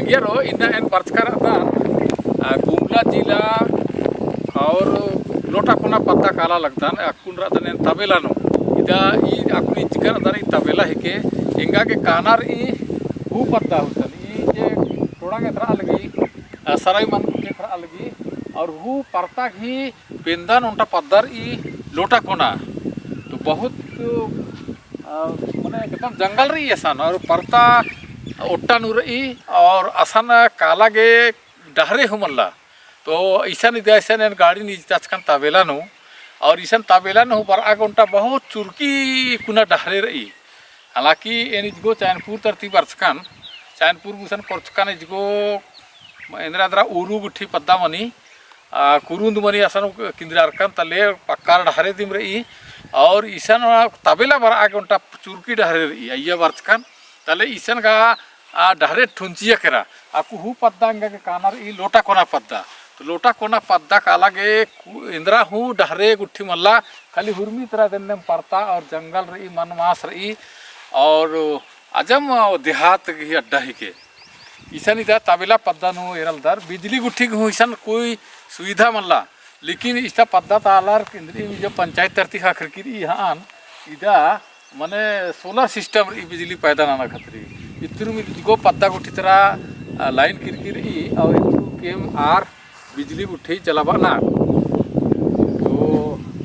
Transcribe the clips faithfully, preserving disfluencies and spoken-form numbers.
एरो इन्ना एन बरचका रअदन, आ, गुमला जिला और लोटाकोना पद्दा काला लगदन, अक्कुन रअदन एन तबेला नू। इदा ई अक्कुन इजगर रअदन ई तबेला हिके, एंगा गे काना रई हूँ पद्दा हुसन। ई जे टोड़ांग एथरा लगी, आ, सराई मन गुट्ठी एथरा लगी, और हूँ परता ही पेंदन ओन्टा पद्दा रई लोटाकोना। तो बहुत, आ, मने एकदम जंगल रई असन, और परता ओट्टा नू रई, और असन काला गे डहरे हूँ मल्ला। तो इसन इदा इसन एन गाड़ी नू इजताचकन तबेला नू, और इसन तबेला नू बरआ गे ओन्टा बहुत चुरकी कुना डहरे रई। हालांकि एन इजगो चैनपुर तरती बरचकन, चैनपुर गुसन कोरचकन इजगो एन्दरा एन्दरा उरु गुट्ठी पद्दा मनी, आ, कुरुंद मनी असन किंद्रारकन तले पक्का डहरे दिम रई, और इसन तबेला बरआ गे ओन्टा चुरकी डहरे रई, अइय्या बरचकन तले इसन गा आ डहरे ठुंचिया केरा, अक्कु हूँ पद्दा एंगा गे काना रई लोटाकोना पद्दा। तो लोटाकोना पद्दा काला गे कु-, एन्दरा हूँ डहरे गुट्ठी मल्ला, खाली हुरमी तरा देन्नेम परता और जंगल रई, मनमास रई, और अजम देहात गही अड्डा हिके। इसन इदा तबेला पद्दा नू एरलदर बिजली गुट्ठी गे हूँ इसन कोई सुविधा मल्ला, लेकिन इस्ता पद्दा ता आलर केंद्रीय जो पंचायत तरती ख़क्खरकी रई हअन, इदा मने solar system रई बिजली पैदा नना खतरी। इत्तुरु में इजगो पद्दा गुट्ठी तरा, आ, line किरकी रई, और इत्तुरु केम आर बिजली गुट्ठी चलाबअना। तो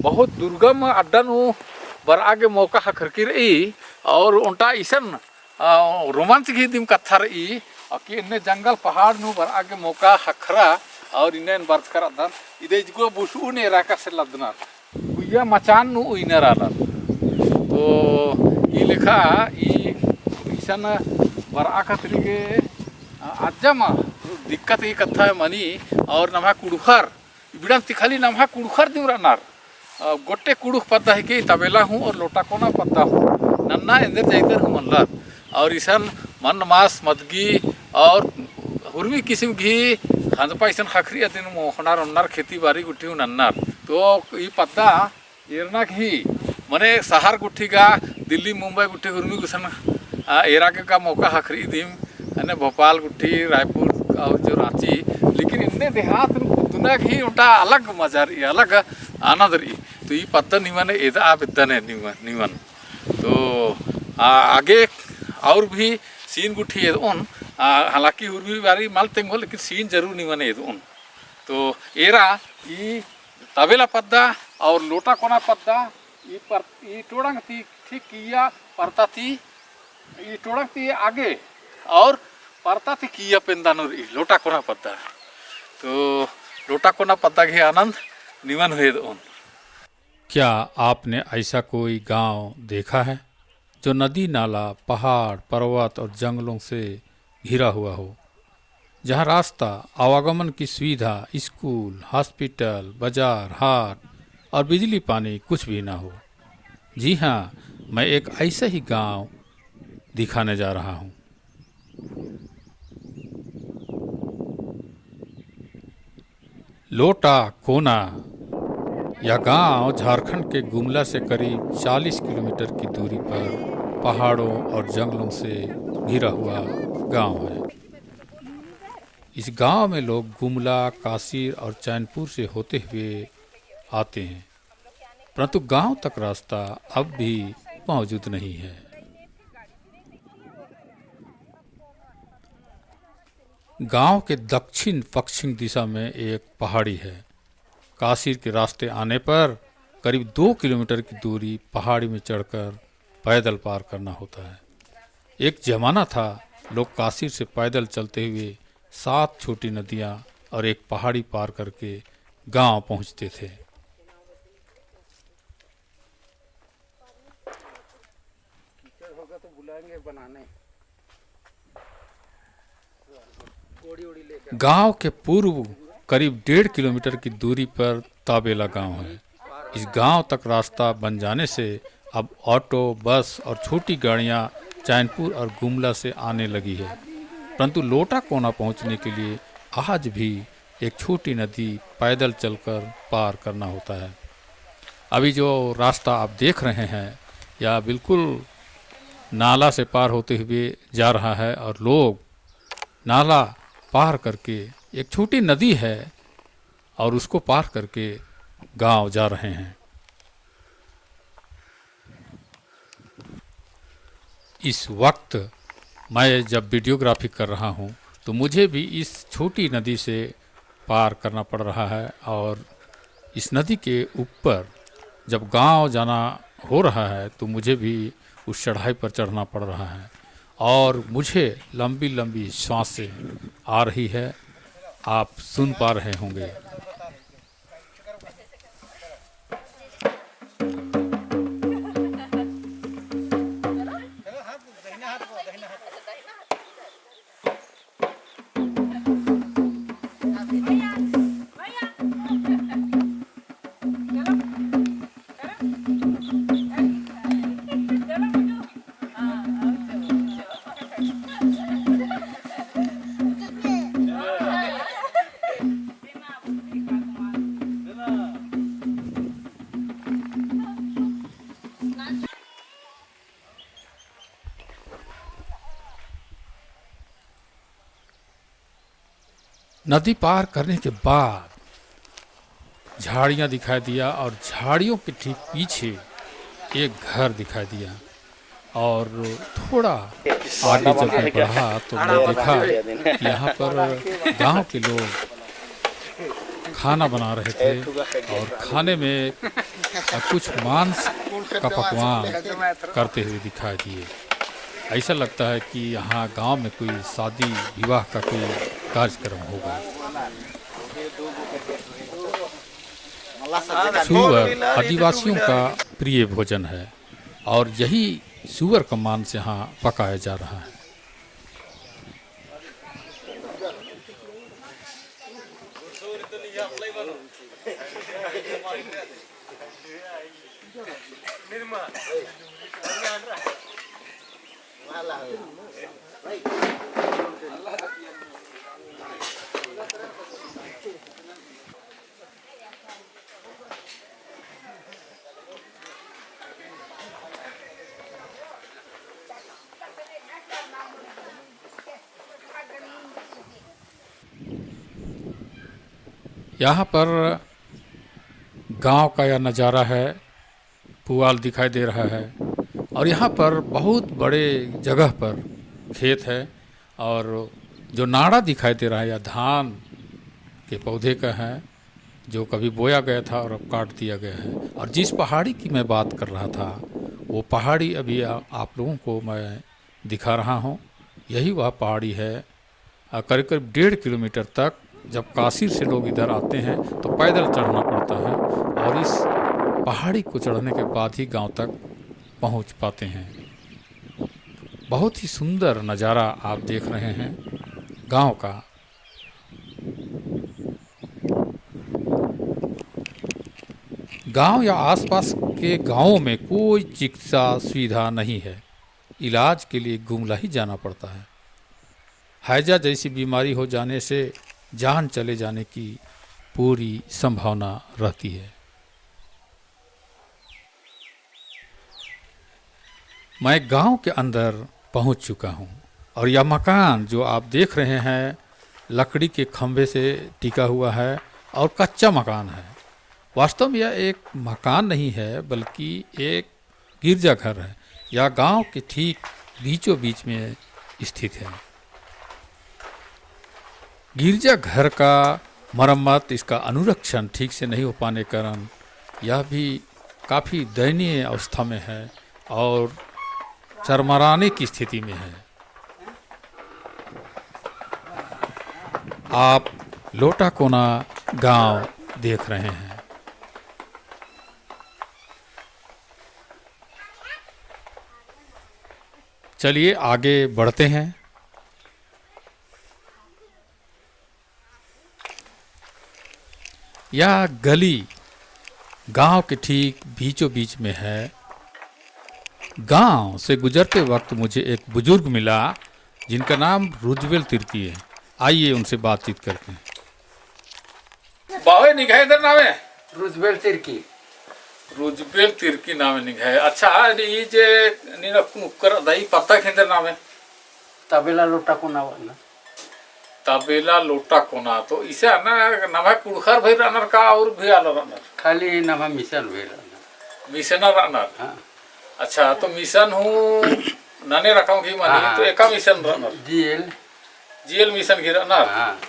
बहुत दुर्गम अड्डा नू बरआ गे मौका ख़क्खरकी रई, और ओन्टा इसन, आ, रोमांच गही दिम कत्था रई, आ, कि एन्ने जंगल पहाड़ नू बरआ गे मौका ख़क्खरा, और इन्ने एन बरचका रअदन, इदे इजगो बुसुन एरा का से लदनर। कुइया मचान नू उइनर आलर। तो ई लेखा ई इसन बरआ खतरी गे, अ, अज्जम दिक्कत ई कत्था मनी। और नम्हा कुँड़ुख़र, इबड़न ती खाली नम्हा कुँड़ुख़र दिम रअनर। अ, गोट्टे कुँड़ुख़ पद्दा हिके तबेला हूँ और लोटाकोना पद्दा हूँ। नन्ना एन्देर जाइदर हूँ मल्लर। और इसन मनमास मदगी और हुरमी किसिम गही ख़ंदपा इसन ख़क्खरी अदिन मोख़नर ओन्नर खेती बारी गुट्ठी हूँ नन्नर। तो ई पद्दा एरना गही मने शहर गुट्ठी गा दिल्ली मुंबई गुट्ठी हुरमी गुसन, आ, एरा गे गा मौका ख़क्खरी दिम, अन्ने भोपाल गुट्ठी, रायपुर और जो राँची, लेकिन इन्ने देहात नू कुद्दना गही ओन्टा अलग मजा रई, अलग आनंद रई। तो ई पद्दा निमन एदआ बेद्दन निमन, निमन। तो, आ, आगे और भी scene गुट्ठी एदओन, आ, हालांकि हुरमी बारी मल तेंगो, लेकिन scene जरूर निमन एदओन। तो एरा ई तबेला पद्दा और लोटाकोना पद्दा, ई पर, ई टोड़ंग ती ठीक किइय्या परता ती, ई टोड़ंग ती आगे और परता ती किइय्या पेंदा नू रई लोटाकोना पद्दा। तो लोटाकोना पद्दा गही आनंद निमन हूँ एदओन। क्या आपने ऐसा कोई गांव देखा है, जो नदी, नाला, पहाड़, पर्वत और जंगलों से घिरा हुआ हो, जहां रास्ता, आवागमन की सुविधा, स्कूल, हॉस्पिटल, बाजार, हाट और बिजली पानी कुछ भी ना हो? जी हां, मैं एक ऐसा ही गांव दिखाने जा रहा हूं। लोटाकोना। यह गांव झारखंड के गुमला से करीब चालीस किलोमीटर की दूरी पर पहाड़ों और जंगलों से घिरा हुआ गांव है। इस गांव में लोग गुमला, कासिर और चैनपुर से होते हुए आते हैं, परंतु गांव तक रास्ता अब भी मौजूद नहीं है। गांव के दक्षिण पश्चिम दिशा में एक पहाड़ी है। कासिर के रास्ते आने पर करीब दो किलोमीटर की दूरी पहाड़ी में चढ़कर पैदल पार करना होता है। एक जमाना था, लोग कासिर से पैदल चलते हुए सात छोटी नदियां और एक पहाड़ी पार करके गांव पहुंचते थे। गांव के पूर्व करीब डेढ़ किलोमीटर की दूरी पर ताबेला गांव है। इस गांव तक रास्ता बन जाने से अब ऑटो, बस और छोटी गाड़ियां चैनपुर और गुमला से आने लगी है, परंतु लोटाकोना पहुंचने के लिए आज भी एक छोटी नदी पैदल चलकर पार करना होता है। अभी जो रास्ता आप देख रहे हैं, यह बिल्कुल नाला से पार होते हुए जा रहा है और लोग नाला पार करके, एक छोटी नदी है, और उसको पार करके गांव जा रहे हैं। इस वक्त मैं जब वीडियोग्राफी कर रहा हूँ, तो मुझे भी इस छोटी नदी से पार करना पड़ रहा है, और इस नदी के ऊपर जब गांव जाना हो रहा है, तो मुझे भी उस चढ़ाई पर चढ़ना पड़ रहा है, और मुझे लंबी-लंबी सांसें आ रही है, आप सुन पा रहे होंगे। नदी पार करने के बाद झाड़ियाँ दिखाई दिया और झाड़ियों के ठीक पीछे एक घर दिखाई दिया। और थोड़ा आगे जब मैं बढ़ा तो मैं देखा कि यहाँ पर गांव के लोग खाना बना रहे थे और खाने में कुछ मांस का पकवान करते हुए दिखाई दिए। ऐसा लगता है कि यहाँ गांव में कोई शादी विवाह का कोई कार्यक्रम होगा। सुअर आदिवासियों का प्रिय भोजन है और यही सुअर का मांस यहाँ पकाया जा रहा है। यहाँ पर गांव का यह नज़ारा है, पुआल दिखाई दे रहा है और यहाँ पर बहुत बड़े जगह पर खेत है और जो नाड़ा दिखाई दे रहा है, यह धान के पौधे का है, जो कभी बोया गया था और अब काट दिया गया है। और जिस पहाड़ी की मैं बात कर रहा था, वो पहाड़ी अभी आ-, आप लोगों को मैं दिखा रहा हूँ। यही वह पहाड़ी है, आ, करीब करीब डेढ़ किलोमीटर तक जब कासिर से लोग इधर आते हैं तो पैदल चढ़ना पड़ता है और इस पहाड़ी को चढ़ने के बाद ही गांव तक पहुंच पाते हैं। बहुत ही सुंदर नज़ारा आप देख रहे हैं गांव का। गांव या आसपास के गांवों में कोई चिकित्सा सुविधा नहीं है, इलाज के लिए गुमला ही जाना पड़ता है। हैजा जैसी बीमारी हो जाने से जान चले जाने की पूरी संभावना रहती है। मैं गांव के अंदर पहुंच चुका हूं और यह मकान जो आप देख रहे हैं, लकड़ी के खंभे से टिका हुआ है और कच्चा मकान है। वास्तव में यह एक मकान नहीं है, बल्कि एक गिरजाघर है। यह गांव के ठीक बीचों बीच में स्थित है। गिरजाघर का मरम्मत, इसका अनुरक्षण ठीक से नहीं हो पाने कारण यह भी काफ़ी दयनीय अवस्था में है और चरमराने की स्थिति में है। आप लोटाकोना गांव देख रहे हैं। चलिए आगे बढ़ते हैं। यह गली गांव के ठीक बीचों बीच में है। गांव से गुजरते वक्त मुझे एक बुजुर्ग मिला, जिनका नाम रुजबेल तिर्की है। आइए उनसे बातचीत करते हैं। बावे निंग्है एन्दर नामे? रुजबेल तिर्की। रुजबेल तिर्की नामे निंग्है। अच्छा, ई जे नीन अक्कुन उक्कर दई पत्ता एन्दर नामे? तबेला लोटाकोना बअना। तबेला लोटा कोना, तो इसे अन्ना नम्है कुँड़ुख़र भइर रअनर का और भी आलर रअनर? खाली नम्है मिशन भइर रअनर। मिशनर रअनर? हाँ। अच्छा, तो मिशन हूँ नने रकम गही मनी, हाँ, हाँ। तो एका मिशन रअनर? जीएल। जीएल मिशन गही रअनर? हाँ।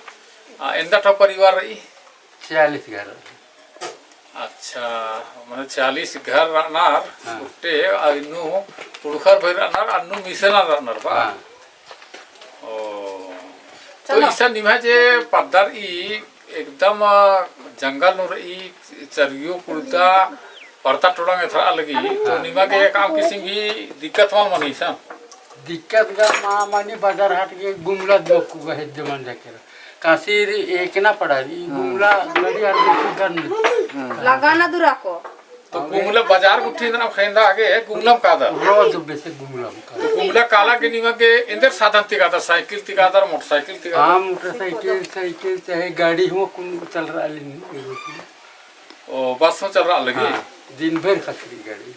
आ, एन्दा ठो परिवार रई? चालीस घर। अच्छा, मने चालीस घर रअनर, हाँ। उट्टे, आ, इन्नु कुँड़ुख़र भइर रअनर, अन्नु मिशनर रअनर बा? हाँ। ओ। तो चलो। इसन निम्है जे पद्दा रई एकदम जंगल नू रई, चरियो कुड़ता परता टोड़ंग एथरा लगी, तो निमा गे काम किसिम गही दिक्कत मल मनी इसन? दिक्कत गा मा मनी, बाजार हाट गे गुमला दो कुगा हेद्दे मंजा केरा। कासिर एकना पड़ा रई, गुमला गड़ी आर देखी गन। लगाना दुरा को। तो गुमला बाजार गुट्ठी इन्द्रम खेंदा आगे गुमलम कादर। रोज बेसे गुमलम कादर। तो गुमला काला गे निमा गे एन्देर साधन ती कादर, साइकिल ती कादर, मोटरसाइकिल ती कादर। हाँ, मोटरसाइकिल, साइकिल चाहे गाड़ी हूँ कुन चलरआ लगी। ओ, बस हूँ चलरआ लगी? हाँ, दिन भर खतरी गाड़ी।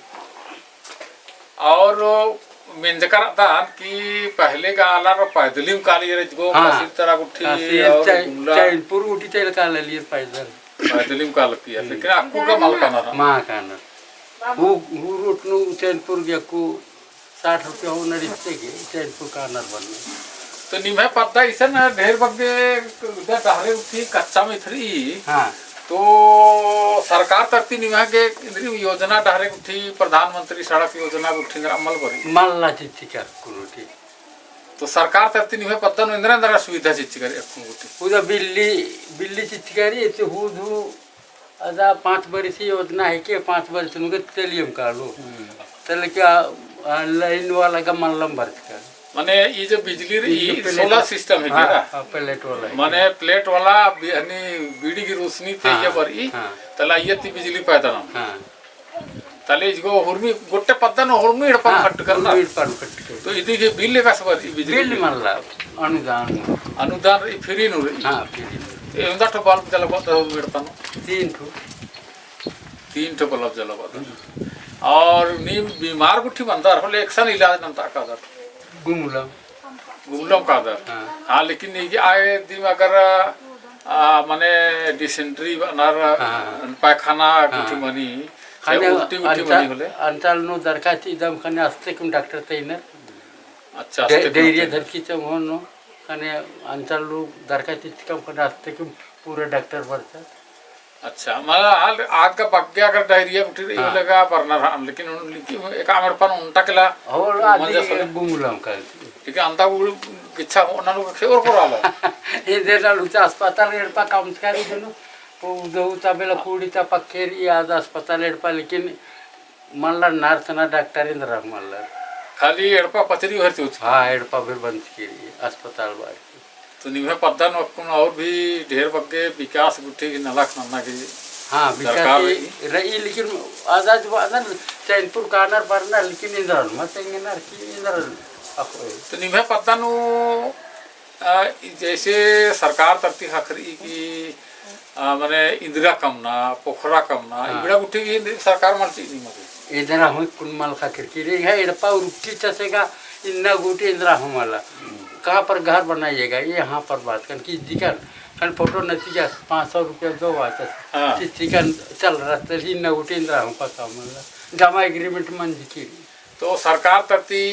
और मेंजका रअदन कि पहले गा आलर पैदलिम कालियर इजगो, हाँ। कासिर तरा गुट्ठी कासिर और चै-, गुमला। चैनपुर गुट्ठी चैल कालियर पैदल। पैदलिम कालकियर, हम्म। लेकिन अक्कु गा मल कानर। मा कानर। हूँ, हूँ रूट नू चैनपुर गे अक्कु साठ रुपया हूँ नरिस्ते गे, चैनपुर कानर बन्ने। तो निम्है पद्दा इसन ढेर बग्गे द-, डहरे गुट्ठी कच्चा मिथरी। हाँ। तो सरकार तरती निम्है गे इन्द्रिम योजना डहरे गुट्ठी, प्रधानमंत्री सड़क योजना गुट्ठी इन्द्रा मल बरी? मल्ला चिच्चकर कुनोटी। तो सरकार तरती निम्है पद्दा नू इन्द्रा इन्द्रा सुविधा चिच्चकर अक्कुन गुट्ठी? पूरा बिल्ली, बिल्ली चिच्चकर, ये तो हूँ धू अदा पाँच बरिस योजना है के पाँच बरिस नू गे तेलियम कालो। हम्म। तले क्या, आ, लाइन वाला गा मल्लम बरचका। माने ई जो बिजली रई, ई ई pellet, solar system है हाँ, केरा? हाँ, pellet वाला है। माने plate वाला बि-, हनी बीड़ी की रोशनी ते हाँ, ये बरई, हाँ। तला ये ती बिजली पैदा नम। हाँ। तले इजगो हुरमी गोट्टे पद्दा नू हुरमी एड़पा हाँ, खट करना। हुरमी एड़पा खट कर। तो इदी के बिल एकासे बरई बिजली बिल बिल? मल्ला, अनुदान। अनुदान रई, free नू रई? हाँ, free नू। ए, उन्दा ठो bulb जला बता हुरमी एड़पा नू? तीन ठो। तीन ठो bulb जलाबअदर। और नीम बीमार गुट्ठी मंदर होले एकसन इलाज नन्ता कादर? गुमलम। गुमलम कादर। हाँ। हाँ, लेकिन इगे आए दिम अगर, आ, मने dysentery बअनर, हाँ। पैखाना गुट्ठी हाँ। मनी, खाने या उल्टी गुट्ठी अंचल, मनी होले? अंचल नू दरकार चिदम खाने अस्ते कुम डॉक्टर तइनर। अच्छा, डे-, अस्ते कुम डैरिया डॉक्टर। धरकी चम होनो, खाने अंचल नू दरकार चिचकम खाने अस्ते कुम पूरा डॉक्टर बरचर। अच्छा, मतलब हाल आद का बग्गे अगर डायरिया गुट्ठी रई हाँ। होले गा बरनर हाँ, लेकिन उन, लेकिन एक आमर पन उन्टा केला और आदि मंजा सोले। गुमलम का। लेकिन अंता गुल गिच्छा होना लोग के और कोराला। ये दे ना लुचा अस्पताल एड़पा काम करी देनु। वो दो तबेला कुड़ी ता पक्के रई आद अस्पताल एड़पा, लेकिन मल्ला nurse ना डॉक्टर इन्द्रा मल्ला। खाली एड़पा पचरी भर चूच। हाँ, एड़पा भर बंचकी रई अस्पताल बार। तो निम्है पद्दा नू अक्कुन और भी ढेर बग्गे विकास गुट्ठी नलख नन्ना की हाँ, दरकार विकास रई। रई, लेकिन आदा जब आदा चैनपुर कानर बरनर, लेकिन इन्द्रा मत एंगनर कि इन्द्रा अखोय। तो निम्है पद्दा नू, आ, जैसे सरकार तरती ख़क्खरई कि, आ, मने इन्द्रा कमना, पोखरा कमना, हाँ। इबड़ा गुट्ठी की सरकार मल चिअनी मते। इन्द्रा हूँ कुन मल ख़क्खरकी रई, है एड़पा उरुक्की चसेगा, इन्ना गुट्ठी इन्द्रा हूँ मला। कहाँ पर घर बनाइएगा, यहाँ पर बात कन की दिकन, कन फोटो नती जा, पाँच सौ रुपया दो बात, हाँ। चिच्चकन चल रहा, चल इन्ना गुट्ठी इन्द्रा हूँ पता मला। जमा agreement मंजकी रई। तो सरकार तरती,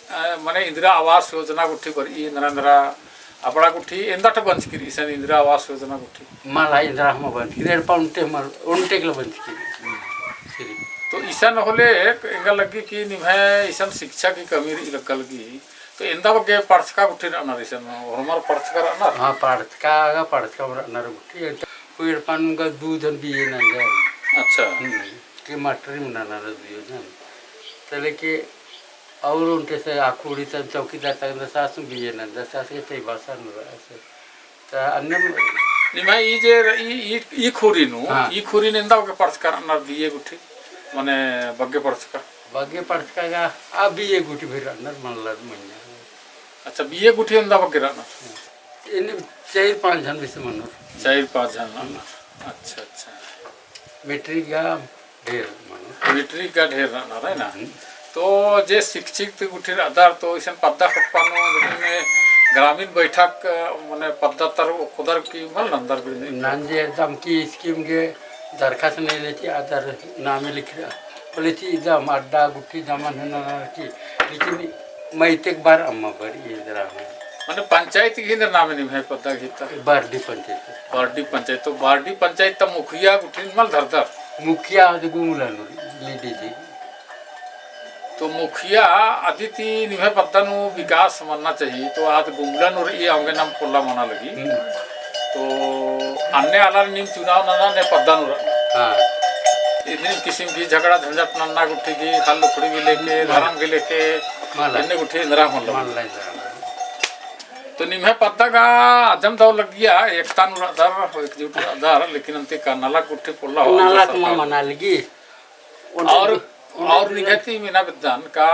अ, मने इंदिरा आवास योजना गुट्ठी बरई, नरेंद्र, अबड़ा गुट्ठी एन्दा ठो बंचकी रई, इसन इंदिरा आवास योजना गुट्ठी? मला इंदिरा हूँ बंचकी रई, एड़पा उन्टे मल, उन्टे केला बंचकी रई। हम्म। सिर्फ। तो इसन होले एक एंगा लग्गी कि निम्है इसन शिक्षा की कमी रई लग्गा लग्गी, तो एन्दा बग्गे पढ़चका गुट्ठी रअनर इसन, होरमर पढ़चका रअनर? हाँ, पढ़चका, आगा पढ़चका रअनर गुट्ठी, एन्दा कोई एड़पा नू गा दू झन बीए नंजर। अच्छा। हम्म। के मास्टरी मना नना दुयो जन। तले के और उनके से आ कुड़ी तन चौकीदार तक न सास बीए नंदा, सास के तई बासा नू रहा से। त अन्ने निम्है ई जे र-, ई, ई, ई खुरी नू, हाँ। ई खुरी नू एन्दा बग्गे पढ़चका रअनर बीए गुट्ठी, मने बग्गे पढ़चका? बग्गे पढ़चका गा, आ बीए गुट्ठी भी रअनर, मन लग मन्या। अच्छा, बीए गुट्ठी एन्दा बग्गे रअनर? हाँ। इन्ने चार पाँच जन बेसे मनोर। चार पाँच जन रअनर। अच्छा, अच्छा। मैट्रिक गा ढेर मनोर। मैट्रिक गा ढेर रअनर, है ना? हम्म। तो जे शिक्षित गुट्ठी रअदर तो इसन पद्दा खटपा नू, इन्ने ग्रामीण बैठक, अ, मने पद्दा तर ओक्कोदर की मल नंदर भी नहीं। नंजे एकदम की scheme गे दरखास्त नहीं लेती, अदर नामे लिख रहा। बोले थी एकदम अड्डा गुट्ठी जमन है ना की, लेकिन मैं इतेक बार अम्मा बर ये जरा हूँ। मने पंचायत की इधर नामे नहीं है पद्दा गही ता? बारडी पंचायत। बारडी पंचायत, तो बारडी पंचायत ता मुखिया गुट्ठी मल धरदर? मुखिया आज गुमला नू लेडी जी। तो मुखिया अदिती निम्है पद्दा नू विकास मन्ना चाही, तो आद गुमला नू रई, अवंगे नाम पोल्ला मना लगी। हम्म। तो अन्ने आलर नीम चुनाव नना ने पद्दा नू रई। हाँ। इतनी किसिम की झगड़ा झंझट नन्ना गुट्ठी की, हल लुखड़ी की लेके, हाँ। धरम की लेके, हाँ। इतने गुट्ठी इंदरा मन लगी। हाँ। तो निम्है पद्दा गा अजम दव लगिया, एकता नू रअदर, एकजुट रअदर, लेकिन अन्ती का नलख गुट्ठी पोल्ला हो, नलख मा मना लगी। और, और निंग्है ती मेना बेद्दन का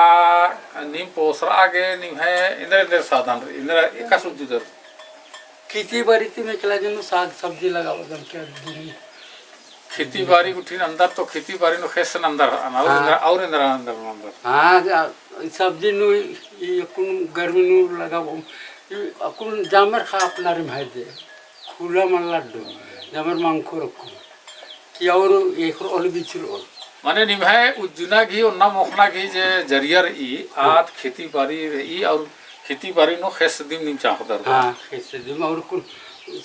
नीम पोसरा गे निम्है एन्देर एन्देर साधन, एन्देर एकासे उज्जुदर? खेती बारी ती मेकला जनु साग सब्जी लगाबअदम क्या दिन। खेती बारी गुट्ठी नंदर तो खेती बारी नू खेस नंदर, और हाँ। एन्देर, और एन्देर नंदर नंदर। हाँ, जा, सब्जी नू, ई अक्कुन गर्मी नू लगाबओ, ई अक्कुन जामर खा अपना रिम है जे। खुला मल्ला अड्डो, जमर मंखो रखो। कि और एक रो ओल बीच रो ओल। माने निम्है उज्जना गही, ओन्ना मोखना गही जे जरिया रई, हाँ। आद खेती बारी रई और खेती बारी नू खेस दिम नीम चाहदर। हाँ, खेस दिम और कुल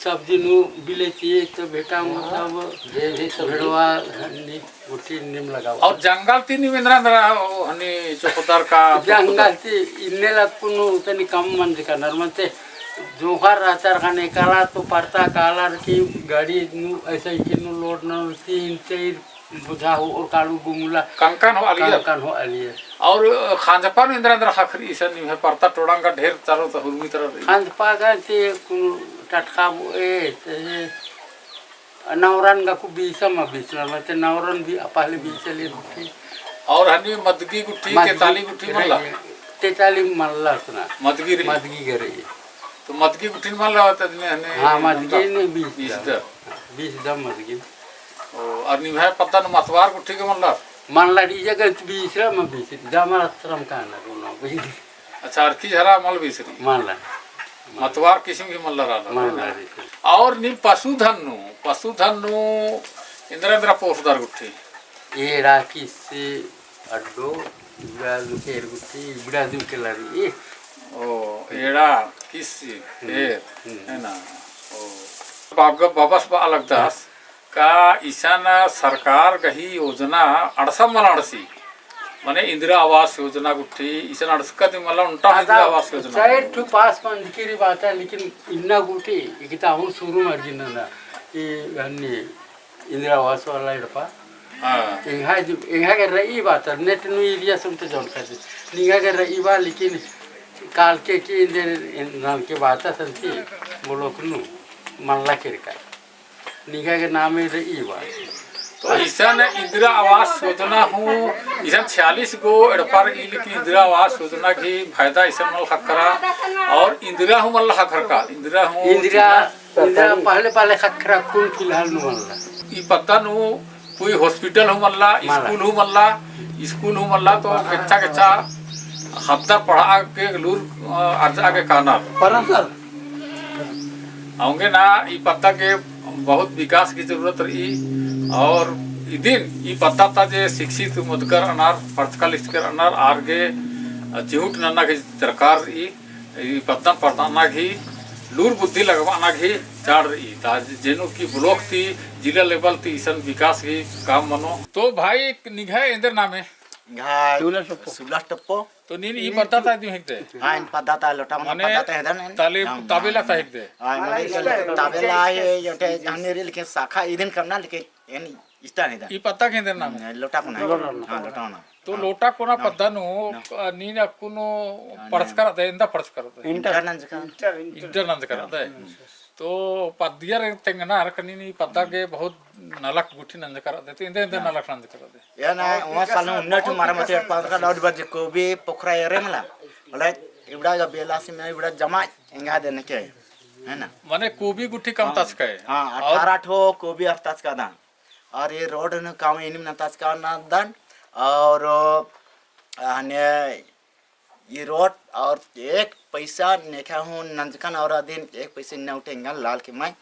सब्जी नू बिलेती तो बेटा मतलब जे भी सब्जी। भेड़वा, हन्नी, गुट्ठी नीम लगाओ। और जंगल ती नीम एन्देरा एन्देरा हन्नी चोखदर का? जंगल ती इन्ने ला कुनु तनी कम मंजका नरमन ते जोंख़र रहचर ख़ने काला तो परता कालर की गाड़ी नू ऐसा ही कि नू load नू तीन चार बोझा हो और कालू गुमुला कंकन हो आलियर। कंकन हो आलियर। और खांजपा नू एन्देरा एन्देरा ख़क्खरई इसन निम्है परता टोड़ांग का ढेर चारो तो हुरमी तरह रई। खांजपा का ते कुनु टटका बो ए, ते नवरन गा कु बीसा मा बीसला, मते नवरन भी पहले बीसले गुट्ठी। और हनी मदगी गुट्ठी, मदगी तेताली गुट्ठी मल्ला? तेताली मल्ला सुना। मदगी रई? मदगी गे रई। तो मदगी गुट्ठी मल्ला होता दिने हने हाँ, मदगी नंदा? ने बीस बीस दा। दा। बीस दा मदगी। ओ, और निम्है पद्दा नू मतवार गुट्ठी के मल्ला? मल्ला डी जगह बीसला मा बीस, जामा अत्रम काना गुना बीस। अच्छा, अरखी झरा मल बीसरी? मल। मतवार किसिम की मल्ला रअना, मल है ना? रही। और नीम पशुधन नू, पशुधन नू एन्देरा एन्देरा पोसदर गुट्ठी? एड़ा, किस्सी, अड्डो, इबड़ा दू खेर गुट्ठी, इबड़ा दू केला रई। ओ, एड़ा, किस्सी, हम्म, खेर, हम्म। है ना? ओ। बाबा, बाबस बआ लगदस, का इसन सरकार गही योजना अंड़सम मल अंड़सी? मने इंदिरा आवास योजना गुट्ठी, इसन अंड़सका दिम मला ओन्टा इंदिरा आवास योजना। चार ठो पास मंजकी रई बाता, लेकिन इन्ना गुट्ठी, इकता हूँ शुरू मर्जी नना, ई हन्नी इंदिरा आवास वाला एड़पा। हाँ। एंग्है जो, एंग्है गे रई बाता, नेट नू area सुन तो जौन कर दे। निंग्है गे रई बा, लेकिन काल के की इंदे नलके बाता संती, बोलो कुनु, मल्ला केरका। निंग्है गे नामे रई बा। तो इसन इंदिरा आवास योजना हूँ, इसन छियालीस गो एड़पा रई, लेकिन इंदिरा आवास योजना गही फायदा इसन मल ख़क्खरा, और इंदिरा हूँ मल ख़क्खरका, इंदिरा हूँ इंदिरा, चिन्हा। इंदिरा पहले, पहले ख़क्खरा कुन फिलहाल नू मल्ला। ई पद्दा नू कोई hospital हूँ मल्ला, मल्ला। School हूँ मल्ला, school हूँ मल्ला, तो केच्चा केच्चा ख़द्दर पढ़ा के लूर, अ, अर्जा के कानर। पढ़ा सर। औंगे ना, ई पद्दा के बहुत विकास की जरूरत रई, और इदिन ई पद्दा ता जे शिक्षित मुदकर अनार, पढ़चका लिखचकर अनार, आर गे चिहुट नन्ना की दरकार रई, ई पद्दन परदना गही लूर बुद्धि लगबाना गही चाड़ रई। ता जेनु की block ती जिला level ती इसन विकास गही काम मनो। तो भाई, निंग्है एन्देर नामे? घाट सुलस टप्पो। सुलस टप्पो। तो नीन ई पद्दा ता दिम हिकदे? हाँ, इन पद्दा ता लोटा मना मने पद्दा ता हेदन। ताले हाँ, ताबेला ता हिकदे? हाँ, मने ताबेला है, योटे जहनी रील के शाखा इदिन करना, लेकिन एन इस्ता हेदन। ई पद्दा के एन्देर नामे? हम्म, लोटा कोना। लोटा कोना। हाँ, लोटा कोना। तो हाँ। लोटा कोना हाँ। पद्दा नू, हाँ। अ, नीन अक्कुन हाँ, पढ़चका रअदय, एन्दा पढ़चका रअदय? इंटर। इंटर नंजका। इंटर, इंटर। इंटर नंजका रअदय? हम्म। तो पद्दियर तेंगना हरक नीन ई पद्दा गे बहुत नलख गुट्ठी नंजका रअदय, तो एन्देर एन्देर हाँ। नलख नंजका रअदय? या ना, वहाँ साल में उन्नत हमारा मत एड़पा का लाउड बजे कोबी पोखरा एरे मला। मतलब, इबड़ा का बेला से में इबड़ा जमा एंगा देने के, है ना? माने कोबी गुट्ठी कम हाँ। तचका है। हाँ, और अठारह ठो कोबी अर तचका दान। और ये रोड न काम इनिम न तचका ना दान। और, अ, हने ई रोड और एक पैसा नेखा हूँ नंजकन और अदिन एक पैसा न उठे एंगन लाल के मैं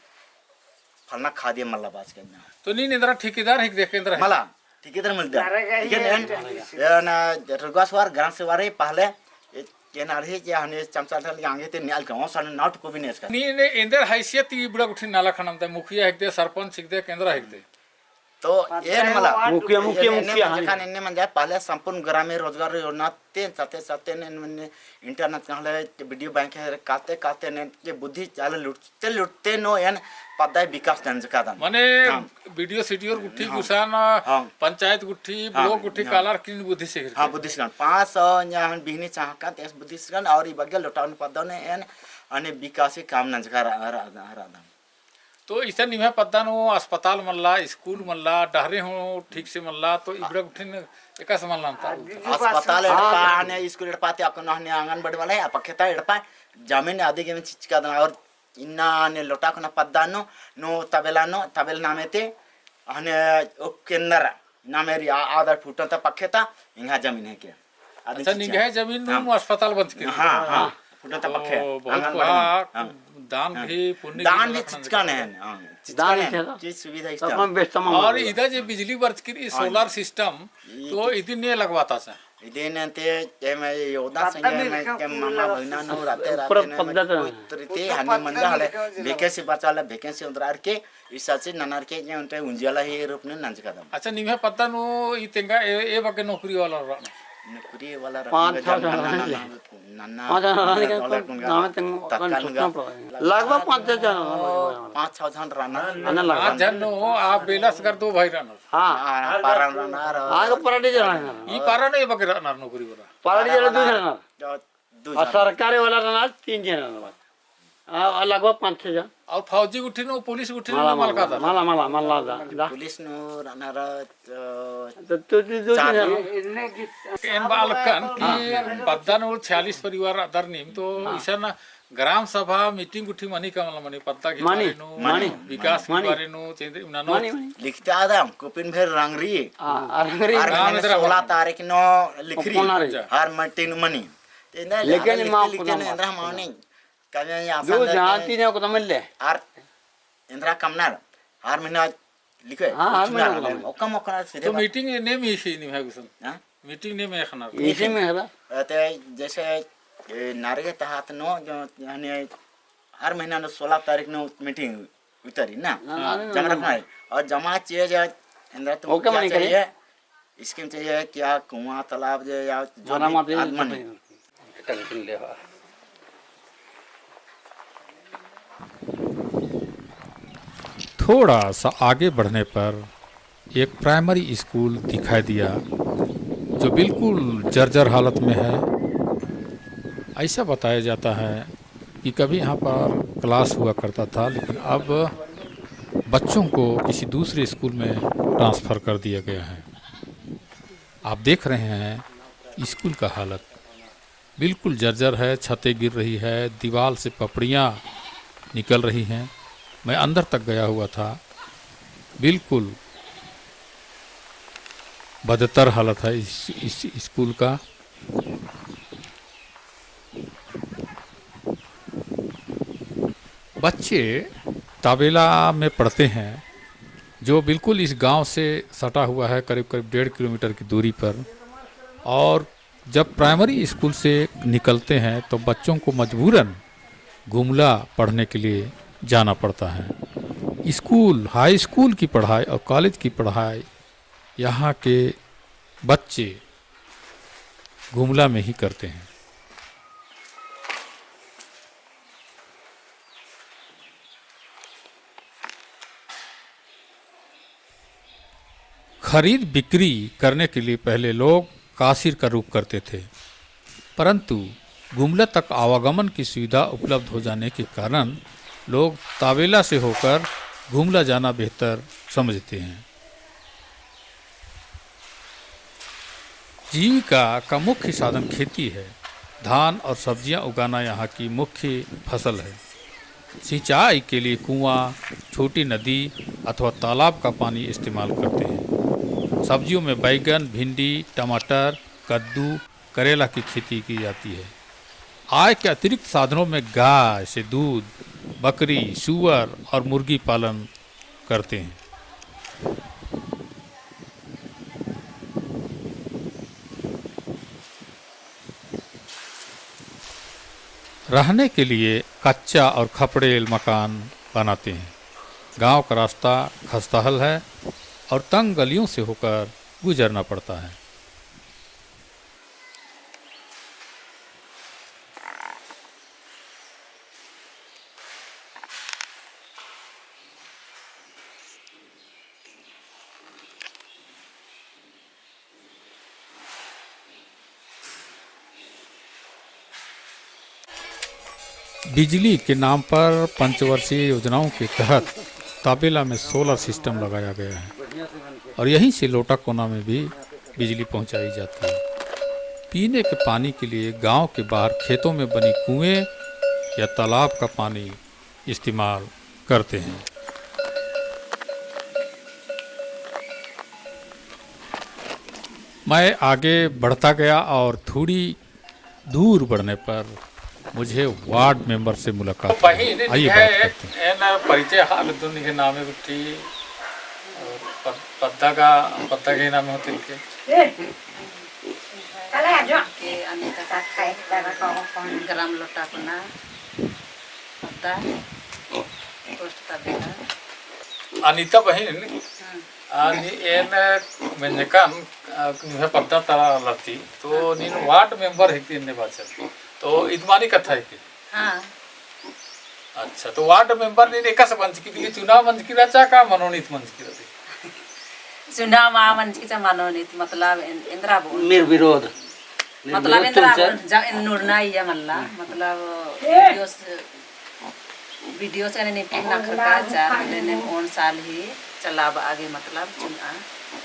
फलना खा दिया मल्ला बाचकन ना। तो नीन एन्दरा ठेकेदार हिकदे के एन्दरा हिकदे? मला, ठेकेदार मलदे। नरेगा ही ठीक है, है। एन, एन, रुगसवार ग्राम सेवा रई पहले, ए-, एन अरही के हने चमचा ढल के आंगे ते न्याल का, ओसन नाट को भी नेस का। नीन एन्दर हैसियत ई इबड़ा गुट्ठी नाला खनम ते, मुखिया हिकदे, सरपंच हिकदे, के एन्दरा हिकदे? तो एन मला, मुखिया, मुखिया, एन, एन मुखिया, हाँ। जखन एन्ने मंजा, पहले संपूर्ण ग्रामीण रोजगार योजना तेन साथे साथे ने, ने, ने internet कहले video bank है, काते काते ने के बुद्धि चाले लुटते लुटते नू एन पद्दा विकास नंजकादन। माने हाँ। Video सीडीओ गुट्ठी हाँ। गुसान, हाँ। पंचायत गुट्ठी, हाँ, block गुट्ठी, हाँ। कालर किन बुद्धि से हाँ, बुद्धि से पाँच सौ या हम बिहनी चाहका तेस बुद्धि से और ई बग्गे लोटाउन पद्दा ने एन अने विकासी काम नंजका रा-, रा-, रा-, रादन। तो इसन निम्है पद्दा नू अस्पताल मल्ला, स्कूल मल्ला, डहरे हूँ ठीक से मल्ला, तो इबड़ा गुट्ठिन एकासे मल्ला अन्ता? अस्पताल एड़पा, हाँ। आने स्कूल एड़पा ते अक्कुन हने आंगनबाड़ी वाला है, अपखेता एड़पा, जमीन आदि गे में चिचकादन, और इन्ना ने लोटा खुना पद्दा नू, नू तबेला नू, तबेला नामे ते, हने उपकेंद्र, नामे री आ-, आदर फुटन ता पखेता, इंगा जमीन है के। अच्छा, निंग्है जमीन नू अस्पताल बंचकी? हाँ, हाँ। फुटन ता पखे। बहुत आंगनबाड़ी कोहा नू। हाँ। दान भी पुण्य दान भी चिचका ने है। हाँ, चिचका ने है। चीज सुविधा इस्ता। और इदा जे बिजली बरचकी रई, हाँ। Solar system, तो इदिन ने लगवाता चा? इदिन ते एम योदा संगे एम के मामा बहिना नू राते राते ने कोई तरीते हने मंजा हले vacancy बचा ले, vacancy उन्दरार के इसासे ननर के जे उन्ते उंजियाला ही रूप में नंजकादम। अच्छा, निम्है पद्दा नू ई तेंगा ए, ए बग्गे नौकरी वाला रअनर? नौकरी वाला रअनर पाँच छः जन नना, नना, नना, पाँच छः जन नना, नना, नना, नना, नना, नना, तत्काल नना। लगभग पाँच छः जन। पाँच छः जन रअनर। पाँच जन नू, आ बेलस कर दो भाई रअनर। हाँ। हाँ, पारा रअनर। हाँ, तो पारा डी जन रअनर। ई पारा नू ए बग्गे रअनर नौकरी वाला। पारा डी जन दो जन रअनर। और सरकारी वाला रअनर तीन जन रअनर। आ, लगभग पाँच छः जन। और फौजी गुट्ठी नू, पुलिस गुट्ठी नू मला, मला, मलका दा। मला, मला, मला दा, दा। पुलिस नू रअनर, अ, तो, तो, तो, चार जन। एन बालकन कि हाँ। पद्दा नू छियालीस परिवार अदर नीम, तो हाँ। इसन ग्राम सभा meeting गुट्ठी मनी का मला मनी पद्दा के मनी, बारे नू, मनी, विकास के मनी। बारे नू, चेंद्री ननो। मनी, मनी। लिखता आदम, कुपिन भेर रंगरी। हाँ, रंगरी। हर महीने सोलह तारीख नू लिखरी। ओपनरी। हर meeting मनी। लेकिन माफ लिखते, लिखते ना, एन्दरा मानी। कभी आसान दो जहाँ तीन को तमिल ले। आर एन्दरा कमनर, हर महीना लिखे, हाँ, हर महीना कमनर। ओकम, ओकम सीधे तो बात। Meeting ने में ही नहीं है गुसन। हाँ? Meeting ने में खना। इसी में है ना? ते जैसे, ए, नारे के तहत नू, जो, यानी, हर महीना नू सोलह तारीख नू meeting उतरी ना? ना, ना, ना, जमा ना, रखना ना। है। और जमा चीज है, एन्दरा तुम ओके, क्या मनी करे? चाहिए? Scheme चाहिए क्या? कुआँ, तालाब जे या जो मारा भी माते आदमन। थोड़ा सा आगे बढ़ने पर एक primary school दिखाई दिया, जो बिल्कुल जर्जर हालत में है। ऐसा बताया जाता है कि कभी यहाँ पर class हुआ करता था, लेकिन अब बच्चों को किसी दूसरे school में transfer कर दिया गया है। आप देख रहे हैं school का हालत, बिल्कुल जर्जर है, छतें गिर रही है, दीवाल से पपड़ियाँ निकल रही हैं। मैं अंदर तक गया हुआ था, बिल्कुल बदतर हालत है इस, इस school का। बच्चे ताबेला में पढ़ते हैं, जो बिल्कुल इस गांव से सटा हुआ है, करीब करीब डेढ़ किलोमीटर की दूरी पर। और जब primary school से निकलते हैं, तो बच्चों को मजबूरन गुमला पढ़ने के लिए जाना पड़ता है। School, high school की पढ़ाई और college की पढ़ाई यहाँ के बच्चे गुमला में ही करते हैं। खरीद बिक्री करने के लिए पहले लोग कासिर का रूप करते थे, परंतु गुमला तक आवागमन की सुविधा उपलब्ध हो जाने के कारण लोग ताबेला से होकर गुमला जाना बेहतर समझते हैं। जीविका का मुख्य साधन खेती है। धान और सब्जियां उगाना यहाँ की मुख्य फसल है। सिंचाई के लिए कुआं, छोटी नदी अथवा तालाब का पानी इस्तेमाल करते हैं। सब्जियों में बैगन, भिंडी, टमाटर, कद्दू, करेला की खेती की जाती है। आय के अतिरिक्त साधनों में गाय से दूध, बकरी, सुअर और मुर्गी पालन करते हैं। रहने के लिए कच्चा और खपड़ेल मकान बनाते हैं। गांव का रास्ता खस्ताहाल है और तंग गलियों से होकर गुजरना पड़ता है। बिजली के नाम पर पंचवर्षीय योजनाओं के तहत ताबेला में सोलर सिस्टम लगाया गया है और यहीं से लोटाकोना में भी बिजली पहुंचाई जाती है। पीने के पानी के लिए गांव के बाहर खेतों में बनी कुएं या तालाब का पानी इस्तेमाल करते हैं। मैं आगे बढ़ता गया और थोड़ी दूर बढ़ने पर मुझे वार्ड मेंबर से मुलाकात हुई। आइए, बात करते हैं। एन परिचय हाल दुनिया के नामे गुट्ठी, और पद-, पद्दा का, पद्दा के नामे होते के। के अनिता का खाए का कौन, कौन? ग्राम लोटाकोना, पद्दा, पोस्ट तबेला। अनिता बहिन, हम्म। आ, नी एन मेंजकन, आ, निम्है पद्दा तरा लड़ती, तो हाँ। नीन वार्ड मेंबर हिकदी एन्ने बाचर। तो इदमानी कत्था हिकी। हाँ। अच्छा, तो वार्ड मेंबर नीन एकासे मंजकी, चुनाव मंजकी रहचा का मनोनीत मंजकी रहती? चुनाव मा मंजकी चा मनोनीत, मतलब एन-, एन्दरा बओन। निर्विरोध। मतलब निर्विरोध एन्दरा चुनचर। बओन, जा एन नुड़ना इया मल्ला, मतलब वीडियो से, वीडियो से एन्ने नीम नखरका चार, एन्ने ओन साल ही चलाबआ गे, मतलब चुनआ।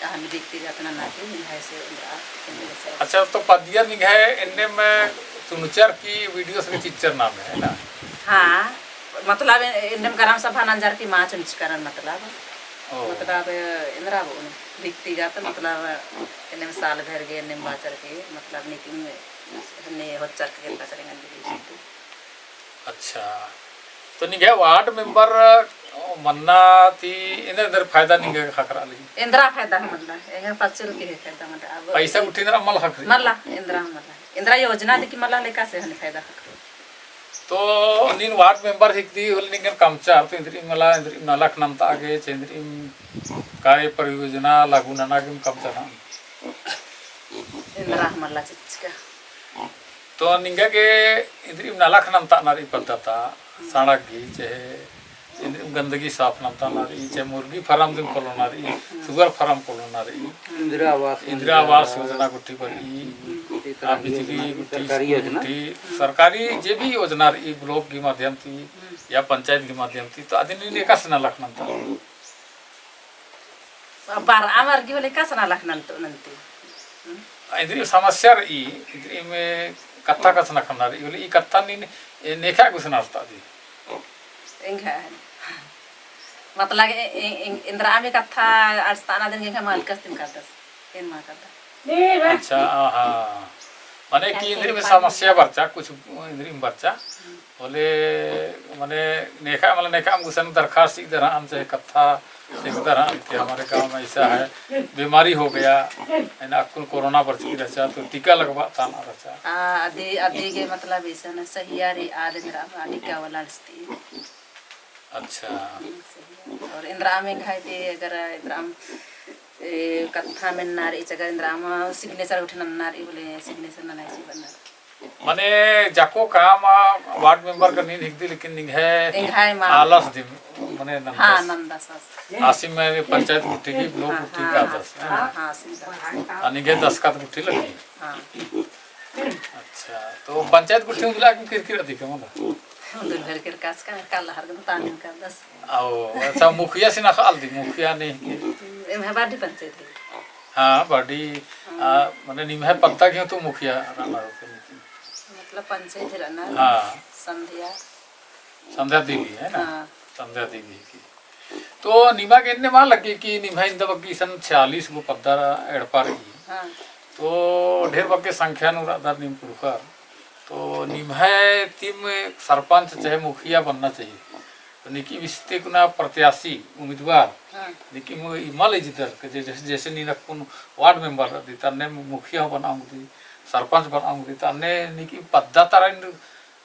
अहम व्यक्तिगत नना की निंग्है से उन्दरा, एन्ने से। अच्छा, तो पद्दियर निंग्है एन्नेम चुनचर की वीडियो से चिच्चर नामे, है ना? हाँ, मतलब एन्नेम ग्राम सभा नंजर की मा चुनचकरन, मतलब। ओ। मतलब एन्दरा बओन व्यक्तिगत, मतलब एन्नेम साल भर गे एन्नेम बाचर के, मतलब नीकिम एन्ने होच्चर के बाचर एंगन दीदी। अच्छा, तो निंग्है वार्ड मेंबर मन्ना ती एन्देर एन्देर फायदा निंग्है ख़क्खरा लगी? एन्दरा फायदा मल्ला, एंगा पाँच रुपये फायदा मल्ला। अब पैसा गुट्ठी एन्दरा मल ख़क्खरी? मल्ला, एन्दरा मल्ला। एन्दरा योजना दिकी मल्ला, लेका से हने फायदा ख़क्खरो। तो नीन वार्ड मेंबर हिकदी होले निंगन कमचर, तो एन्दरिम मला, एन्दरिम नलख नन्ता गे, चे एन्दरिम काय परियोजना लागू नना गे कमचर ना? एन्दरा मल्ला चिच्चका। तो निंगा गे एन्दरिम नलख नन्ता ना रई पद्दा ता, सड़क गही, चाहे एन्दरिम गंदगी साफ नन्ता ना रई, चाहे मुर्गी फार्म दिम खोलोना रई, सुअर फार्म खोलोना रई, इंदिरा आवास इंदिरा आवास योजना गुट्ठी बरई, आ, बिजली गुट्ठी, सरकारी योजना। गुट्ठी, सरकारी जे भी योजना रई, ब्लॉक के माध्यम ती या पंचायत के माध्यम ती, तो अदिन एकासे नलख नन्ता। बार आमर गे होले एकासे नलख नन्तो नन्ती। हम्म? एन्दरिम समस्या रई, एन्दरिम कत्था कछनखरना रई, होले ई कत्था नीन नेखा गुसन अड़सता दी। एंगा। मतलब ए-, ए-, ए-, एन्दरा आमे कत्था अड़सता ना दिन एंगा मालकस दिन करदस। एन मा करदा। अच्छा, हाँ। माने कि एन्दरिम समस्या बरचा, कुछ एन्दरिम बरचा। हम्म। होले, माने, नेखा, मतलब, नेखा हम गुसन दरखास्त चिअदर हन, चाहे कत्था चिअदर हन कि हमारे गांव में ऐसा है, बीमारी हो गया, है ना, अक्कुन कोरोना बरचकी रहचा, तो टीका लगवाता ना रहचा। आ, अदी, अदी गे, मतलब, ऐसा ना, सहिया रई आद एन्दरा, टीका वाला अड़सती। अच्छा। सहिया। और एन्दरा में घाय ते, अगर एन्दरा, ए, कत्था मेन्ना रई, अगर एन्दरा, signature उठे नन्ना रई, बोले, signature नना इसी बनना। माने जाको काम वार्ड मेंबर का नीन हिकदी, लेकिन निंग्है एंग्है मा आलस दिम, माने नन्दस। हाँ, नन्दस। आसिम माने पंचायत गुट्ठी की, ब्लॉक गुट्ठी का दस। हाँ, हाँ, आसिम दस। आ निंग्है दस्तखत गुट्ठी लगी। हाँ। अच्छा, तो पंचायत गुट्ठी उन्दुल आगे किरकिर अदी का मला? उन्दुल भर किरकास का, काला हर गन तानिम का दस। आओ, अच्छा, मुखिया सिना खाल दी, मुखिया नहीं के। एम्है बाडी पंचायत है। हाँ, बाडी, हाँ। आ, माने निम्है पद्दा गे तो मुखिया रहना होते। मतलब पंचायत रहना। हाँ। संध्या। संध्या देवी है ना? हाँ। संध्या देवी की। तो निमा गे एन्ने मा लग्गी कि निम्है इन्दा बग्गे इसन छियालीस गो पद्दा एड़पा रई। हाँ। तो ढेर बग्गे संख्या नू रअदर नीम कुँड़ुख़र। तो निम्है तिम सरपंच चाहे मुखिया बनना चाहिए। तो नीकिम इस्ते कुना प्रत्याशी, उम्मीदवार, हाँ। नीकिम इमा ले जिदर के जे-, जैसे, जैसे नीन अक्कुन वार्ड मेंबर रअदी, तन्ने मुखिया बनाऊंगी, सरपंच बनाऊंगी, तन्ने नीकिम पद्दा तरन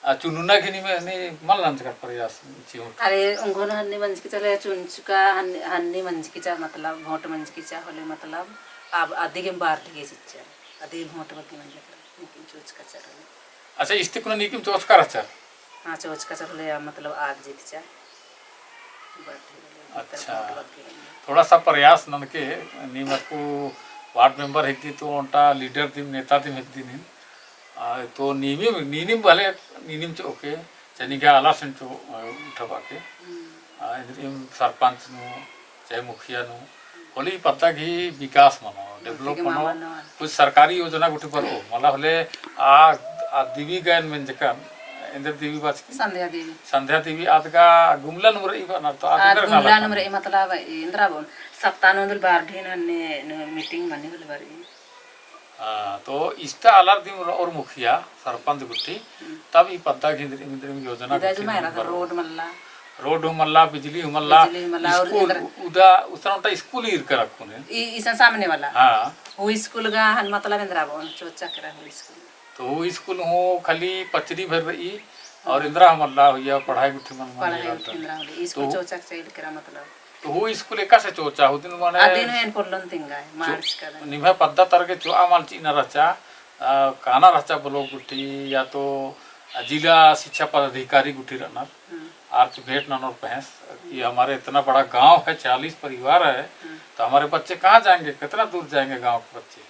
आ, चुनुना घिनी में हन्नी मल नंजकर प्रयास चिहुट। अरे, उंगोन हन्नी मंजकी चा ले, चुनचुका हन्नी, हन्नी मंजकी चा, मतलब, वोट मंजकी चा होले, मतलब, अब अदिगे बार ढिगे चिच्चा, अदिगे वोट बग्गे मंजकर, नीकिम चोचका चा होले। अच्छा, इस्ते कुना नीकिम चोचका रहचा? हाँ, चोचका चा होले, मतलब, आग जीत चा। बार ढिगे होले, अच्छा। वोट बग्गे। थोड़ा सा प्रयास ननके, नीम अक्कु वार्ड मेंबर हिकदी तो ओन्टा लीडर दिम, नेता दिम हिकदी नीन। आ, तो नीनिम, नीनिम भले, नीनिम चो के, चाहे निंग्है आलासिन चो, आ, उठबआ के। हम्म। आ, इन्द्रिम सरपंच नू, चाहे मुखिया नू, होले ई पद्दा गही विकास मनो, हम्म, develop मनो, कुछ सरकारी योजना गुट्ठी बरओ, मला होले आ, आ देवी गयन मेंजकन, एन्देर देवी बाचकी? संध्या देवी। संध्या देवी आद गा गुमला नू रई बअनर, तो आद आद एन्देर गुमला नू रई, मतलब, एन्देर बओन, सप्ताह नू ओन्दुल बार ढिन हन्ने, नू meeting मनी होले बरई। हाँ, तो इस्ता आलर दिम रओर मुखिया, सरपंच गुट्ठी, हम्म। तब ई पद्दा गही इन्द्रिम, इन्द्रिम योजना गुट्ठी मल रअदर, रोड मल्ला। रोड हूँ मल्ला, बिजली हूँ मल्ला, बिजली हूँ मल्ला, और स्कूल, इन्द्र उदा, उसन ओन्टा स्कूल ईरकर अक्कुन। ई, इसन सामने वाला। हाँ। हूँ स्कूल गा हन मतलब एन्देर बओन चोचका केरा हूँ स्कूल। तो हूँ स्कूल हूँ खाली पचरी भर रई, और हाँ। एन्देर हूँ मल्ला होइया पढ़ाई गुट्ठी मल, मल पढ़ाई गुट्ठी एन्देर होले। स्कूल तो चोचका चाइल केरा मतलब। तो हूँ स्कूल एकासे चोचा हूँ दिन माने अदिन एन पोल्लोन तिंगा, चो-, मार्च का दिन। निम्है पद्दा तरगे चोआ मल चिअना रहचा, आ, काना रहचा block गुट्ठी या तो जिला शिक्षा पदाधिकारी गुट्ठी रअनर, हम्म। आर ती भेंट ननोर पहेंस कि हमारे इतना बड़ा गांव है, चालीस परिवार है, हम्म। तो हमारे बच्चे कहाँ जाएंगे, कितना दूर जाएंगे गांव के बच्चे?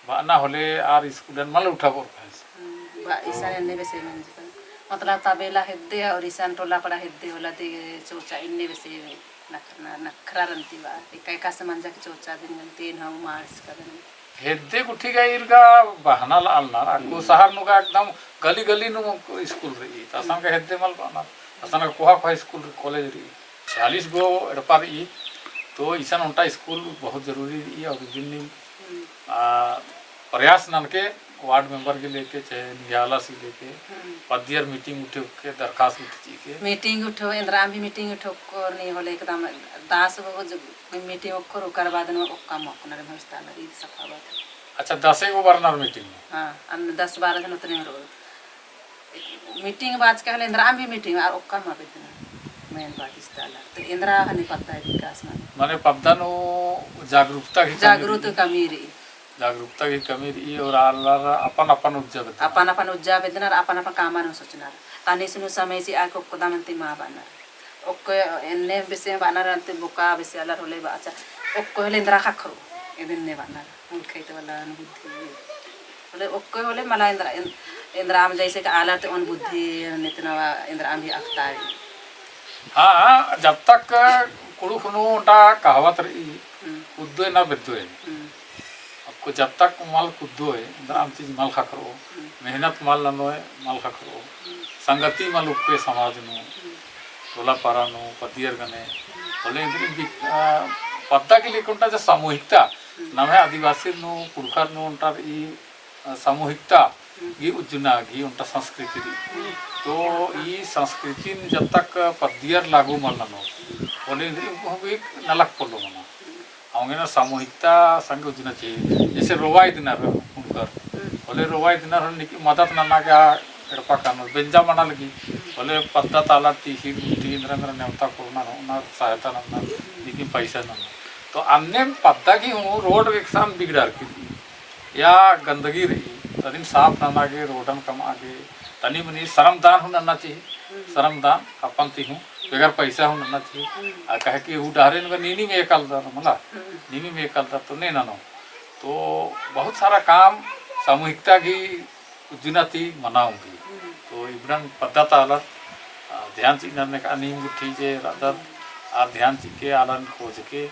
बअना होले आर स्कूलन मल उठाबओर पहेंस। हम्म, बा, इसन एन्ने बेसे मंजकन। मतलब तबेला हेद्दे और इसन टोला पड़ा हेद्दे होला दे चोचा एन्ने बेसे नखरना, नखरा रंती बा। एका एकासे मंजा के चोचा दिन गन तेन हूँ मार्च का दिन। हेद्दे गुट्ठी गा ईर गा बहना लआलनर, अक्कु शहर नू गा एकदम गली गली नू स्कूल रई। तो असन गा हेद्दे मल बअनर। असन गा कोहा कोहा स्कूल, कॉलेज रई। छियालीस गो एड़पा रई, तो इसन ओन्टा स्कूल बहुत जरूरी रई और इदिन नीम, हम्म। आ, प्रयास ननके वार्ड मेंबर गे लेके, चाहे निंग्है आलासी लेके, हम्म। पद्दियर meeting उठे के, दरखास्त उठे चिके। Meeting उठो, एन्देरम भी meeting उठो, और नहीं होले एकदम दस गो जो meeting ओक्कोर, ओकर बाद नू ओक्का मोक्कनर भविष्य तालर, ईद सफा बात। अच्छा, दसे गो बरनर meeting में? हाँ, अन दस बारह जन उतने में रओ। Meeting बाचका होले एन्देरम भी meeting, आर ओक्का मा बेद्दना। Main बात इस्ता आलर। तो एन्देर हनी पद्दा विकास मनो। माने पद्दा नू जागरूकता की कमी जागरूकता रई। कमी रई। जागरूकता की कमी रई और आलर अपन अपन उज्जा बेद्दनर। अपन अपन उज्जा बेद्दनर, अपन अपन कामन सोचनर। तनिस नू समय चिआ के ओक्कदम अन्ती मा बअनर। ओक्को एन्ने बेसे बअनर अन्ती बोका बेसे आलर होले बाचा। ओक्को होले एन्देर ख़क्खरो। एदिन ने बअनर। उनखे तो वाला अन बुद्धि। होले ओक्को होले मला एन्देर, एन-, एन्देरम जैसे कि आलर ते ओन बुद्धि नितना एन्देरम भी अख़ताई। हाँ, जब तक कुँड़ुख़ नू ओन्टा कहावत रई, हम्म। कुद्दोय ना बेद्दोय। हम्म। अक्कु जब तक मल कुद्दोय, एन्देरम चीज मल ख़क्खरो, हम्म। मेहनत मल ननोय, मल ख़क्खरो, हम्म। संगति मल उक्कोय समाज नू, हम्म। टोला पारा नू, पद्दियर गने, हम्म। होले एन्देरम बि-, आ, पद्दा के लिए ओन्टा जो सामूहिकता, हम्म। नम्है आदिवासी नू, कुँड़ुख़र नू ओन्टा ई, आ, सामूहिकता, हम्म। गही उज्जना गही ओन्टा संस्कृति रई। हम्म। तो ई संस्कृतिन जब तक पद्दियर लागू मल ननोर, होले एन्देरम हूँ भी नलख पोल्लो मनो। हम्म। औंगे ना सामूहिकता संगे उज्जना चाहिए। जैसे रोवा इदनर कुँड़ुख़र। हम्म। होले रोवा इदनर होले नीकिम मदत नना गे आ एड़पा कानर। बेंजा मना लगी। होले पद्दा तालर ती हीर गुट्ठी एन्देर एन्देर नेवता कोरनर होअनर सहायता नन्नर। नीकिम पैसा नन्नर। तो अन्ने पद्दा गही हूँ रोड एकसन बिगड़ारकी रई। या गंदगी रई। तदिन साफ नना गे, रोडन कमआ गे। तनी मनी श्रमदान हूँ नन्ना चाहिए। हम्म। श्रमदान अपन ती हूँ। बेगर पैसा हूँ नन्ना चाहिए। हम्म। आ काहे कि हूँ डहरे नू नीनिम एकलदर मला। हम्म। नीनिम एकलदर तो ने ननो। तो बहुत सारा काम सामूहिकता गही उज्जना ती मना ओंगी। हम्म। तो इबड़न पद्दा ता आलर, आ, ध्यान चिअनर नेका नीम गुट्ठी जे रअदर, हम्म। आर ध्यान चिके आलन खोज के,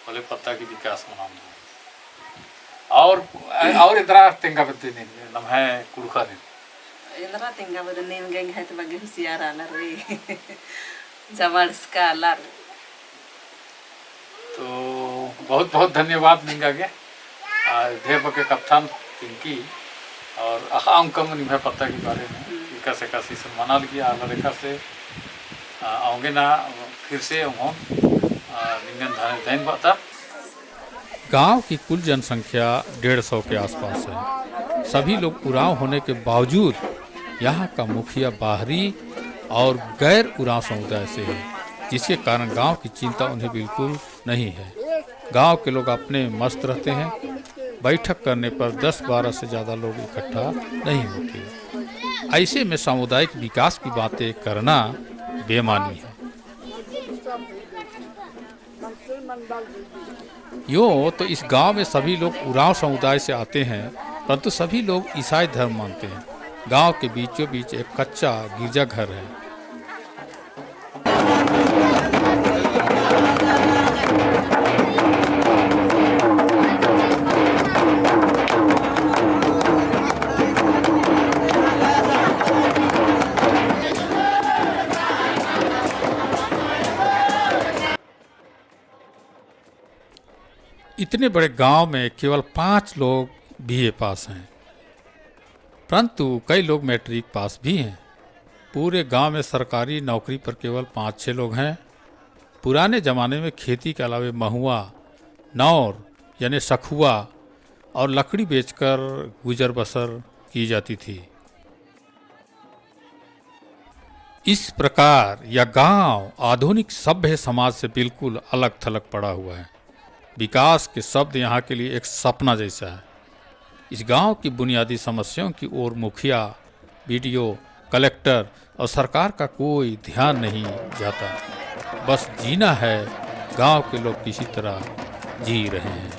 होले पद्दा गही विकास मना ओंगी। और, और एन्दरा तेंगा बेद्दय नीन, नम्है कुँड़ुख़रिन? एन्दरा तेंगा बेद्दन नीन गे एंग्है ती बग्गे हुसियार आलर रे। जबरदस्त आलर। तो बहुत बहुत धन्यवाद निंगा गे। आ, ढेर बग्गे कत्थन पिंकी और अख़आ ओंगकम निम्है पत्ता की बारे में, एकासे एकासे इसन मना लगी आलर एकासे, आ, औंगे ना फिर से ओंगोन, आ, निंगन धन्य धैन बता। गांव की कुल जनसंख्या डेढ़ सौ के आसपास है। सभी लोग उरांव होने के बावजूद यहाँ का मुखिया बाहरी और गैर उरांव समुदाय से है, जिसके कारण गांव की चिंता उन्हें बिल्कुल नहीं है। गांव के लोग अपने मस्त रहते हैं। बैठक करने पर दस बारह से ज्यादा लोग इकट्ठा नहीं होते। ऐसे में सामुदायिक विकास की बातें करना बेमानी है। यूं तो इस गांव में सभी लोग उरांव समुदाय से आते हैं, परंतु सभी लोग ईसाई धर्म मानते हैं। गांव के बीचों बीच एक कच्चा गिरजाघर है। इतने बड़े गांव में केवल पाँच लोग बीए पास हैं, परंतु कई लोग मैट्रिक पास भी हैं। पूरे गांव में सरकारी नौकरी पर केवल पाँच छह लोग हैं। पुराने जमाने में खेती के अलावे महुआ, नौर यानी सखुआ और लकड़ी बेचकर गुजर बसर की जाती थी। इस प्रकार यह गांव आधुनिक सभ्य समाज से बिल्कुल अलग-थलग पड़ा हुआ है। विकास के शब्द यहाँ के लिए एक सपना जैसा है। इस गांव की बुनियादी समस्याओं की ओर मुखिया, बीडीओ, कलेक्टर और सरकार का कोई ध्यान नहीं जाता। बस जीना है, गांव के लोग किसी तरह जी रहे हैं।